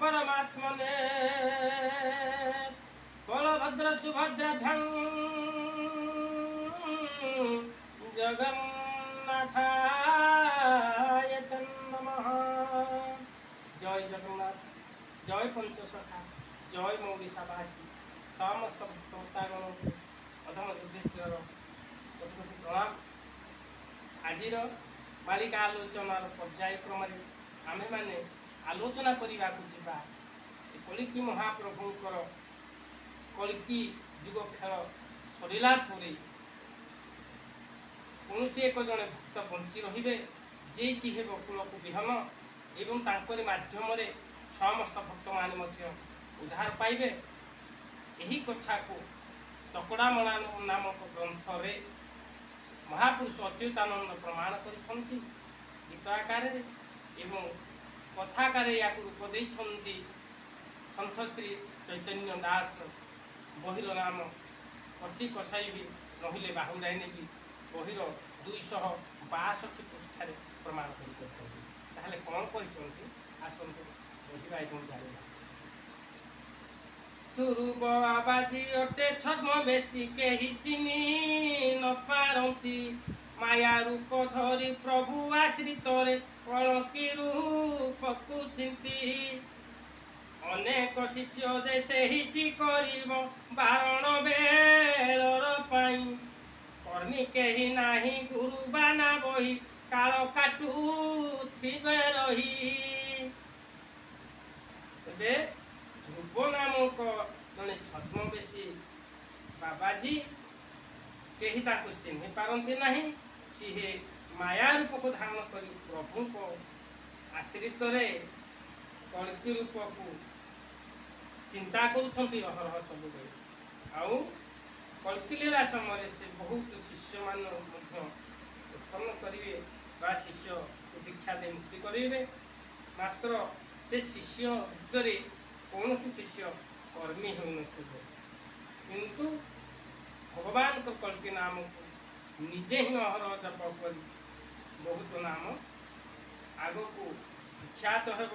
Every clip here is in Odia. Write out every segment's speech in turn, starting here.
ପରମାତ୍ମନେ ବଳଭଦ୍ର ସୁଭଦ୍ରାଭ୍ୟାଂ ଜଗନ୍ନାଥାୟ ନମଃ। ଜୟ ଜଗନ୍ନାଥ, ଜୟ ପଞ୍ଚସଖା, ଜୟ ମୋ ଓଡ଼ିଶାବାସୀ। ସମସ୍ତ ଭକ୍ତଗଣଙ୍କୁ ଅଧମ ଯୁଧିଷ୍ଠିରର କୋଟି କୋଟି ପ୍ରଣାମ। ଆଜିର ମାଳିକା ଆଲୋଚନାର ପର୍ଯ୍ୟାୟକ୍ରମରେ ଆମ୍ଭେମାନେ ଆଲୋଚନା କରିବାକୁ ଯିବା ଯେ କଳିକି ମହାପ୍ରଭୁଙ୍କର କଳ୍କି ଯୁଗ ଖେଳ ସରିଲା ପରେ କୌଣସି ଏକ ଜଣେ ଭକ୍ତ ବଞ୍ଚି ରହିବେ, ଯିଏକି ହେବ କୁଳକୁ ବିହନ ଏବଂ ତାଙ୍କରି ମାଧ୍ୟମରେ ସମସ୍ତ ଭକ୍ତମାନେ ମଧ୍ୟ ଉଦ୍ଧାର ପାଇବେ। ଏହି କଥାକୁ ଚକଡ଼ାମଣା ନାମକ ଗ୍ରନ୍ଥରେ ମହାପୁରୁଷ ଅଚ୍ୟୁତାନନ୍ଦ ପ୍ରମାଣ କରିଛନ୍ତି ଗୀତ ଆକାରରେ ଏବଂ କଥା ଆକାରରେ ୟାକୁ ରୂପ ଦେଇଛନ୍ତି ସନ୍ଥ ଶ୍ରୀ ଚୈତନ୍ୟ ଦାସ। ବହିର ନାମ କଷି କଷାଇବି ନହିଲେ ବାହୁଡ଼ାଇ ନେବି। ବହିର 262 ପୃଷ୍ଠାରେ ପ୍ରମାଣ କରି କରିଛନ୍ତି। ତାହେଲେ କ'ଣ କହିଛନ୍ତି, ଆସନ୍ତୁ ପଢ଼ିବା ଏବଂ ଜାଣିବା। ଧ୍ରୁବ ବାବାଜୀ ଅଟେ ଛଦ୍ମବେଶୀ, କେହି ଚିହ୍ନି ନ ପାରନ୍ତି। ମାୟା ରୂପ ଧରି ପ୍ରଭୁ ଆଶ୍ରିତରେ କଳଙ୍କି ରୂପକୁ ଚିନ୍ତି। ଅନେକ ଶିଷ୍ୟ ଯେ ସେହିଟି କରିବ ବାରଣ ବେଳର ପାଇଁ। କର୍ମୀ କେହି ନାହିଁ, ଗୁରୁ ବାନା ବହି କାଳ କାଟୁଥିବେ ରହି। ଏବେ ଧ୍ରୁବ ନାମକ ଜଣେ ଛଦ୍ମବେଶୀ ବାବାଜୀ, କେହି ତାଙ୍କୁ ଚିହ୍ନି ପାରନ୍ତି ନାହିଁ। ସିଏ ମାୟା ରୂପକୁ ଧାରଣ କରି ପ୍ରଭୁଙ୍କ ଆଶ୍ରିତରେ କଳ୍କି ରୂପକୁ ଚିନ୍ତା କରୁଛନ୍ତି ଅହରହ ସବୁବେଳେ। ଆଉ କଳ୍କି ଲୀଳା ସମୟରେ ସେ ବହୁତ ଶିଷ୍ୟମାନ ମଧ୍ୟ ଉତ୍ପନ୍ନ କରିବେ ବା ଶିଷ୍ୟକୁ ଦୀକ୍ଷା ଦେଇ ମୁକ୍ତି କରିବେ। ମାତ୍ର ସେ ଶିଷ୍ୟ ଭିତରେ କୌଣସି ଶିଷ୍ୟ କର୍ମୀ ହେଉନଥିବ, କିନ୍ତୁ ଭଗବାନଙ୍କ କଳ୍କି ନାମକୁ ନିଜେ ହିଁ ଅହରହ ଜପ କରି ବହୁତ ନାମ ଆଗକୁ ବିଖ୍ୟାତ ହେବ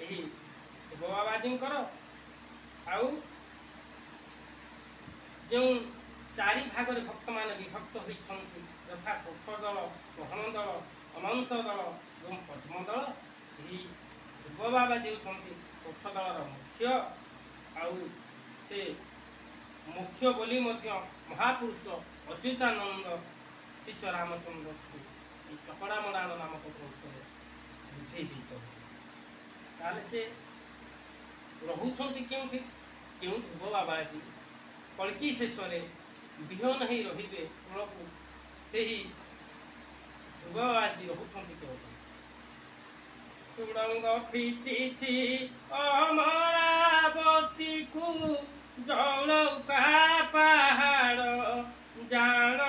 ଏହି ଧ୍ରୁବ ବାବାଜୀଙ୍କର। ଆଉ ଯେଉଁ ଚାରି ଭାଗରେ ଭକ୍ତମାନେ ବିଭକ୍ତ ହୋଇଛନ୍ତି, ଯଥା କୋଠ ଦଳ, ଗହଣ ଦଳ, ଅନନ୍ତ ଦଳ ଏବଂ ପଦ୍ମ ଦଳ, ଏହି ଧ୍ରୁବ ବାବାଜୀ ହେଉଛନ୍ତି କୋଠ ଦଳର ମୁଖ୍ୟ। ଆଉ ସେ ମୁଖ୍ୟ ବୋଲି ମଧ୍ୟ ମହାପୁରୁଷ ଅଚ୍ୟୁତାନନ୍ଦ ଶିଷ୍ୟ ରାମଚନ୍ଦ୍ରକୁ ଏହି ଚକଡ଼ାମଡ଼ାଣ ନାମକ ଗ୍ରନ୍ଥରେ ବୁଝେଇ ଦେଇଛନ୍ତି। ତାହେଲେ ସେ ରହୁଛନ୍ତି କେଉଁଠି? ଯେଉଁ ଧ୍ରୁବ ବାବାଜୀ କଳ୍କି ଶେଷରେ ବିହନ ହେଇ ରହିବେ କୂଳକୁ, ସେହି ଧ୍ରୁବ ବାବାଜୀ ରହୁଛନ୍ତି କେଉଁଠି? ସୁଡ଼ଙ୍ଗ ଫିଟିଛି ଅମରାବତୀକୁ ଜଳୌକା ପାହାଡ଼ ଜାଣ।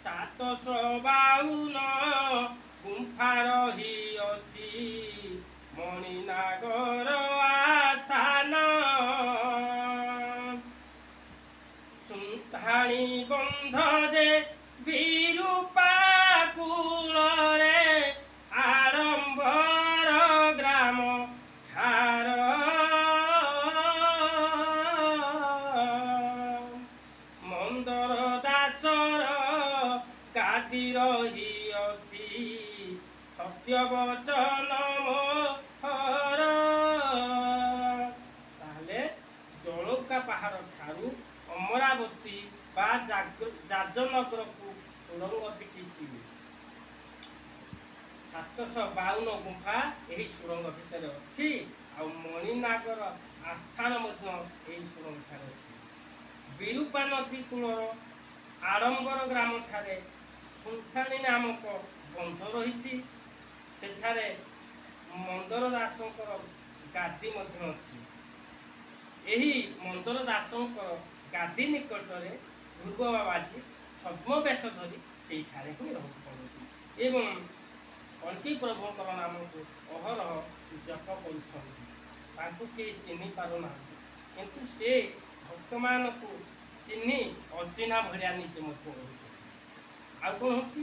752 ଗୁମ୍ଫା ରହିଅଛି ମଣିନାଗର ଆସ୍ଥାନ। ସୁନ୍ଥାଣି ବନ୍ଧ ଯେ ବିରୂପା କୂଳରେ ଆଡ଼ମ୍ବର ଗ୍ରାମ ଠାର। ମନ୍ଦର ଦାସର ଗାଦି ରହିଅଛି, ସତ୍ୟ ବଚନ ମୋହର। ତାହେଲେ ଜଳୌକା ପାହାଡ଼ ଠାରୁ ଅମରାବତୀ ବା ଯାଜନଗରକୁ ସୁଡ଼ଙ୍ଗ ଫିଟିଛି। 752 ଗୁମ୍ଫା ଏହି ସୁଡ଼ଙ୍ଗ ଭିତରେ ଅଛି। ଆଉ ମଣିନାଗର ଆସ୍ଥାନ ମଧ୍ୟ ଏହି ସୁଡ଼ଙ୍ଗ ଠାରେ ଅଛି। ବିରୂପା ନଦୀ କୂଳର ଆଡ଼ମ୍ବର ଗ୍ରାମଠାରେ ସୁନ୍ଥାଣି ନାମକ ବନ୍ଧ ରହିଛି। ସେଠାରେ ମନ୍ଦର ଦାସଙ୍କର ଗାଦି ମଧ୍ୟ ଅଛି। ଏହି ମନ୍ଦର ଦାସଙ୍କର ଗାଦି ନିକଟରେ ଧ୍ରୁବ ବାବାଜୀ ଛଦ୍ମବେଶ ଧରି ସେଇଠାରେ ହିଁ ରହୁଛନ୍ତି ଏବଂ କଳ୍କି ପ୍ରଭୁଙ୍କର ନାମକୁ ଅହରହ ଜପ କରୁଛନ୍ତି। ତାଙ୍କୁ କେହି ଚିହ୍ନି ପାରୁନାହାନ୍ତି, କିନ୍ତୁ ସେ ଭକ୍ତମାନଙ୍କୁ ଚିହ୍ନି ଅଚିହ୍ନା ଭଳିଆ ନିଜେ ମଧ୍ୟ ରହୁଛନ୍ତି। ଆଉ କ'ଣ ହେଉଛି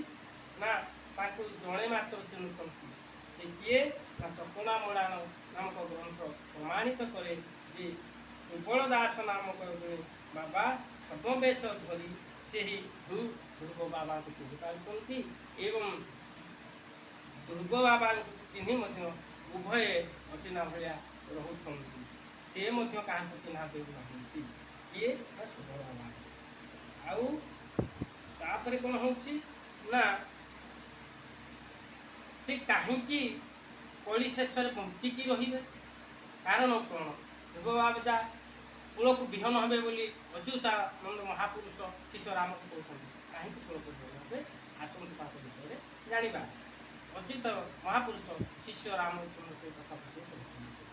ନା, ତାଙ୍କୁ ଜଣେ ମାତ୍ର ଚିହ୍ନୁଛନ୍ତି। ସେ ସେ କିଏ ନା ଚକଣା ମଡ଼ାଣ ନାମକ ଗ୍ରନ୍ଥ ପ୍ରମାଣିତ କରେ ଯେ ସୁବଳ ଦାସ ନାମକ ଜଣେ ବାବା ଛଦ୍ମବେଶ ଧରି ସେହି ହିଁ ଧ୍ରୁବ ବାବାଙ୍କୁ ଚିହ୍ନି ପାରୁଛନ୍ତି ଏବଂ ଧ୍ରୁବ ବାବାଙ୍କୁ ଚିହ୍ନି ମଧ୍ୟ ଉଭୟେ ଅଚିହ୍ନା ଭଳିଆ ରହୁଛନ୍ତି। ସେ ମଧ୍ୟ କାହାକୁ ଚିହ୍ନା ଦେଉନାହାନ୍ତି। କିଏ ନା ସୁବଳ ବାବା ଅଛି। ଆଉ ତାପରେ କ'ଣ ହେଉଛି ନା ସେ କାହିଁକି କଳି ଶେଷରେ ବଞ୍ଚିକି ରହିବେ, କାରଣ କ'ଣ? ଧ୍ରୁବ ବାବା କୂଳକୁ ବିହନ ହେବେ ବୋଲି ଅଚ୍ୟୁତାନନ୍ଦ ମହାପୁରୁଷ ଶିଷ୍ୟ ରାମକୁ କହୁଛନ୍ତି। କାହିଁକି କୂଳକୁ ବିହନ ହେବେ, ଆସନ୍ତୁ ତାଙ୍କ ବିଷୟରେ ଜାଣିବା। ଅଚ୍ୟୁତ ମହାପୁରୁଷ ଶିଷ୍ୟ ରାମଚନ୍ଦ୍ରକୁ କଥା ବୁଝେଇ କହୁଛନ୍ତି,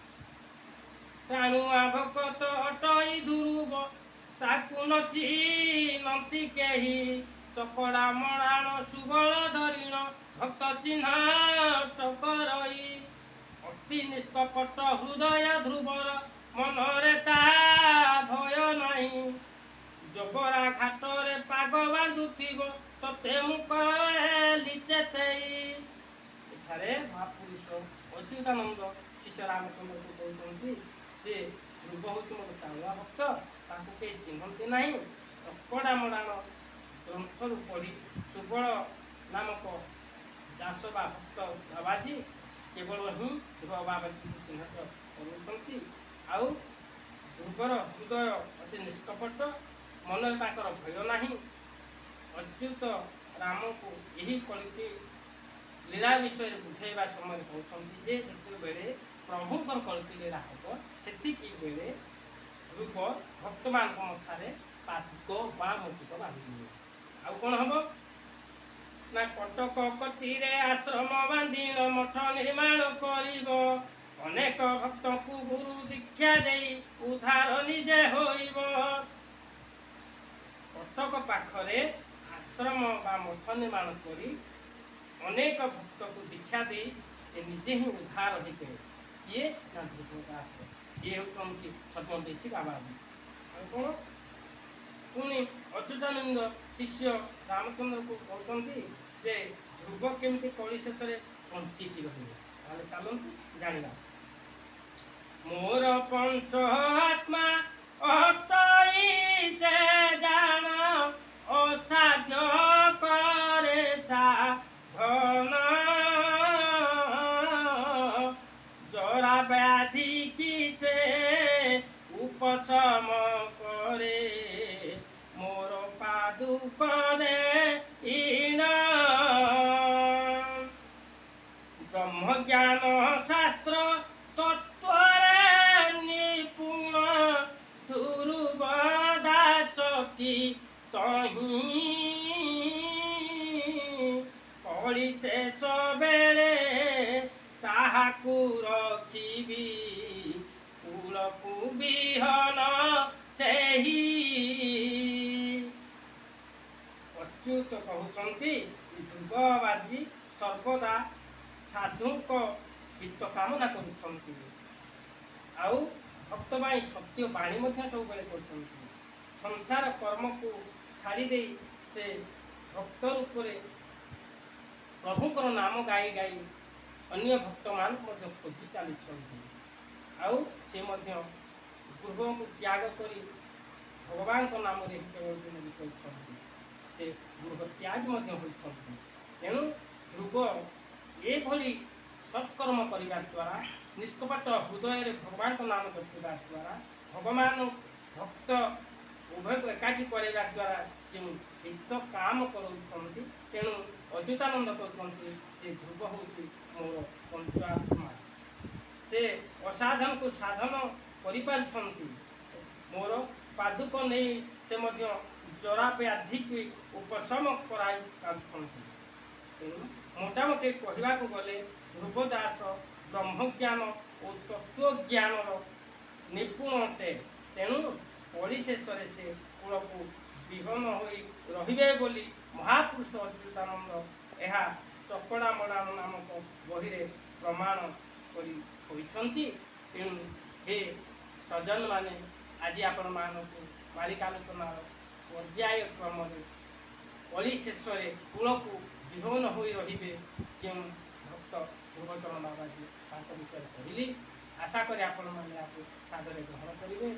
ଟାଣୁଆ ଭକତ ଅଟଇ ଧୁରୁବ, ତାକୁ ନ ଚିହ୍ନନ୍ତି କେହି। ଚକଡ଼ା ମଡ଼ାଣ ସୁବଳ ଧରିଣ, ଭକ୍ତ ଚିହ୍ନ ଟକରଇ। ଅତି ନିଷ୍କପଟ ହୃଦୟ ଧ୍ରୁବର, ମନରେ ତା ଭୟ ନାହିଁ। ଜବରା ଘାଟରେ ପାଗ ବାନ୍ଧୁଥିବ, ତତେ ମୁଁ କହିଲି ଚେତେଇ। ଏଠାରେ ମହାପୁରୁଷ ଅଚ୍ୟୁତାନନ୍ଦ ଶିଷ୍ୟ ରାମଚନ୍ଦ୍ରକୁ କହୁଛନ୍ତି ଯେ ଧ୍ରୁବ ହେଉଛି ମୋର ଟାଣୁଆ ଭକ୍ତ, ତାଙ୍କୁ କେହି ଚିହ୍ନନ୍ତି ନାହିଁ। ଚକଡ଼ା ମଡ଼ାଣ ଗ୍ରନ୍ଥରୁ ପଢ଼ି ସୁବଳ ନାମକ ଦାସ ବା ଭକ୍ତ ବାବାଜୀ କେବଳ ହିଁ ଧ୍ରୁବ ବାବାଜୀକୁ ଚିହ୍ନଟ କରୁଛନ୍ତି। ଆଉ ଧ୍ରୁବର ହୃଦୟ ଅତି ନିଷ୍କପଟ, ମନରେ ତାଙ୍କର ଭୟ ନାହିଁ। ଅଚ୍ୟୁତ ରାମକୁ ଏହି କଳିକି ଲୀଳା ବିଷୟରେ ବୁଝାଇବା ସମୟରେ କହୁଛନ୍ତି ଯେ ଯେତେବେଳେ ପ୍ରଭୁଙ୍କର କଳ୍କୀ ଲୀଳା ହେବ, ସେତିକି ବେଳେ ଧ୍ରୁବ ଭକ୍ତମାନଙ୍କ ମଥାରେ ପାଗ ବା ମୁକୁଟ ବାନ୍ଧିବେ। ଆଉ କ'ଣ ହବ ନା କଟକ କତିରେ ଆଶ୍ରମ ବାନ୍ଧିଣ, ମଠ ନିର୍ମାଣ କରିବ। ଅନେକ ଭକ୍ତଙ୍କୁ ଗୁରୁ ଦୀକ୍ଷା ଦେଇ ଉଦ୍ଧାର ନିଜେ ହୋଇବ। କଟକ ପାଖରେ ଆଶ୍ରମ ବା ମଠ ନିର୍ମାଣ କରି ଅନେକ ଭକ୍ତକୁ ଦୀକ୍ଷା ଦେଇ ସେ ନିଜେ ହିଁ ଉଦ୍ଧାର ହେବେ। କିଏ ନା ଧ୍ରୁବ ଦାସ। ସିଏ ହେଉଛନ୍ତି ଛଦ୍ମବେଶୀ ବାବାଜୀ। ଆଉ କ'ଣ, ପୁଣି ଅଚ୍ୟୁତାନନ୍ଦ ଶିଷ୍ୟ ରାମଚନ୍ଦ୍ରକୁ କହୁଛନ୍ତି ଯେ ଧ୍ରୁବ କେମିତି କଳି ଶେଷରେ ବଞ୍ଚିକି ରହିବେ। ତାହେଲେ ଚାଲନ୍ତୁ ଜାଣିବା। ମୋର ପଞ୍ଚ ଆତ୍ମା ଅଟଇ ସେ ଜାଣ, ଅସାଧ୍ୟ କରେ ସାଧନ। ଜରା ବ୍ୟାଧି କି ସେ ଉପଶମ କରେ, ମୋର ପାଦୁକ ଦେଇଣ। ବ୍ରହ୍ମଜ୍ଞାନ ଶାସ୍ତ୍ର ତତ୍ତ୍ୱରେ ନିପୁଣ, ଧ୍ରୁବ ଦାସଟି ତହିଁ। କଳି ଶେଷ ବେଳେ ତାହାକୁ ରଖିବି, କୂଳକୁ ବିହନ ସେହି। ଅଚ୍ୟୁତ କହୁଛନ୍ତି, ଧ୍ରୁବ ବାଜି ସର୍ବଦା ସାଧୁଙ୍କ ହିତ କାମନା କରୁଛନ୍ତି ଆଉ ଭକ୍ତ ପାଇଁ ସତ୍ୟ ବାଣୀ ମଧ୍ୟ ସବୁବେଳେ କରୁଛନ୍ତି। ସଂସାର କର୍ମକୁ ଛାଡ଼ି ଦେଇ ସେ ଭକ୍ତ ରୂପରେ ପ୍ରଭୁଙ୍କର ନାମ ଗାଇ ଗାଇ ଅନ୍ୟ ଭକ୍ତମାନଙ୍କୁ ମଧ୍ୟ ଖୋଜି ଚାଲିଛନ୍ତି। ଆଉ ସେ ମଧ୍ୟ ଗୃହକୁ ତ୍ୟାଗ କରି ଭଗବାନଙ୍କ ନାମରେ କେବଳ ଦିନ ବିତାଉଛନ୍ତି। ସେ ଗୃହ ତ୍ୟାଗ ମଧ୍ୟ ହୋଇଛନ୍ତି। ତେଣୁ ଧ୍ରୁବ ଏଭଳି ସତ୍କର୍ମ କରିବା ଦ୍ୱାରା, ନିଷ୍କପଟ ହୃଦୟରେ ଭଗବାନଙ୍କ ନାମ ଜପିବା ଦ୍ୱାରା, ଭଗବାନ ଭକ୍ତ ଉଭୟକୁ ଏକାଠି କରାଇବା ଦ୍ୱାରା ଯେଉଁ ହିତ କାମ କରୁଛନ୍ତି, ତେଣୁ ଅଚ୍ୟୁତାନନ୍ଦ କହୁଛନ୍ତି ଯେ ଧ୍ରୁବ ହେଉଛି ମୋର ପଞ୍ଚଆତ୍ମା। ସେ ଅସାଧନକୁ ସାଧନ କରିପାରୁଛନ୍ତି। ମୋର ପାଦୁକ ନେଇ ସେ ମଧ୍ୟ ଜରା ବ୍ୟାଧିକି ଉପଶମ କରାଇ ପାରୁଛନ୍ତି। ତେଣୁ ମୋଟାମୋଟି କହିବାକୁ ଗଲେ ଧ୍ରୁବ ଦାସ ବ୍ରହ୍ମଜ୍ଞାନ ଓ ତତ୍ତ୍ୱଜ୍ଞାନର ନିପୁଣ ଅଟେ। ତେଣୁ ପରିଶେଷରେ ସେ କୂଳକୁ ବିହନ ହୋଇ ରହିବେ ବୋଲି ମହାପୁରୁଷ ଅଚ୍ୟୁତାନନ୍ଦ ଏହା ଚକଡ଼ା ମଡ଼ାଣ ନାମକ ବହିରେ ପ୍ରମାଣ କରି ଥୋଇଛନ୍ତି। ତେଣୁ ହେ ସଜ୍ଜନମାନେ, ଆଜି ଆପଣମାନଙ୍କୁ ମାଳିକା ଆଲୋଚନାର ପର୍ଯ୍ୟାୟ କ୍ରମରେ କଳି ଶେଷରେ କୂଳକୁ ବିହନ ହୋଇ ରହିବେ ଯେଉଁ ଭକ୍ତ ଭକ୍ତ ଧ୍ରୁବଚରଣ ବାବାଜୀ, ତାଙ୍କ ବିଷୟରେ କହିଲି। ଆଶା କରେ ଆପଣମାନେ ଏହାକୁ ସାଦରେ ଗ୍ରହଣ କରିବେ।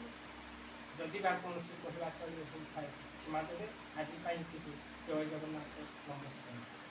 ଯଦି ବା କୌଣସି କହିବା ଶୈଳୀ ଭୁଲ ଥାଏ, କ୍ଷମା ଦେବେ। ଆଜି ପାଇଁ ଏତିକି। ଜୟ ଜଗନ୍ନାଥ, ନମସ୍କାର।